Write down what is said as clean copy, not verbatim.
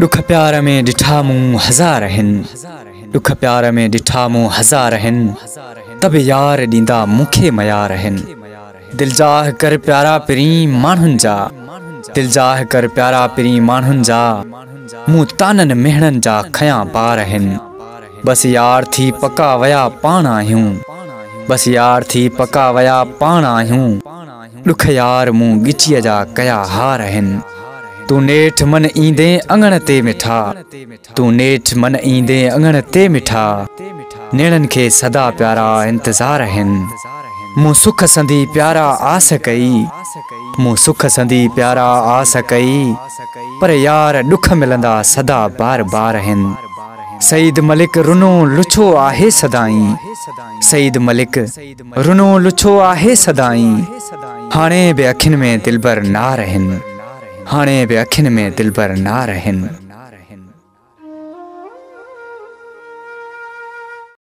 ڏک پيار ۾ ڏٺا مون هزار هن، ڏک پيار ۾ ڏٺا مون هزار هن، ته به يار ڏيندا مون کي ميار هن. دلجاء ڪر پيارا پرين ماڻهن جا، دلجاء ڪر پيارا پرين ماڻهن جا، مون طعنن مهڻن جا کنيا بار هن. بس يار ٿي پڪا ويا پاڻ آهيون، بس يار ٿي پڪا ويا پاڻ آهيون. ڏک يار مون ڳچيء جا ڪيا هار هن. تون نيٺ من ايندين اڱڻ تي مٺا. تون نيٺ من ايندين اڱڻ تي مٺا. نيڻن کي سدا پيارا انتظار هن. مون سک سندي پيارا آس ڪئي. مون سک سندي پيارا آس ڪئي. پر يار ڏک ملندا سدا بار بار هن. سعيد ملڪ رنو لڇو آهي سدائين. سعيد ملڪ. رنو لڇو آهي سدائين. هاڻي به اکين ۾ دلبر نار هن. هاڻي به اکين ۾ دلبر نار هن.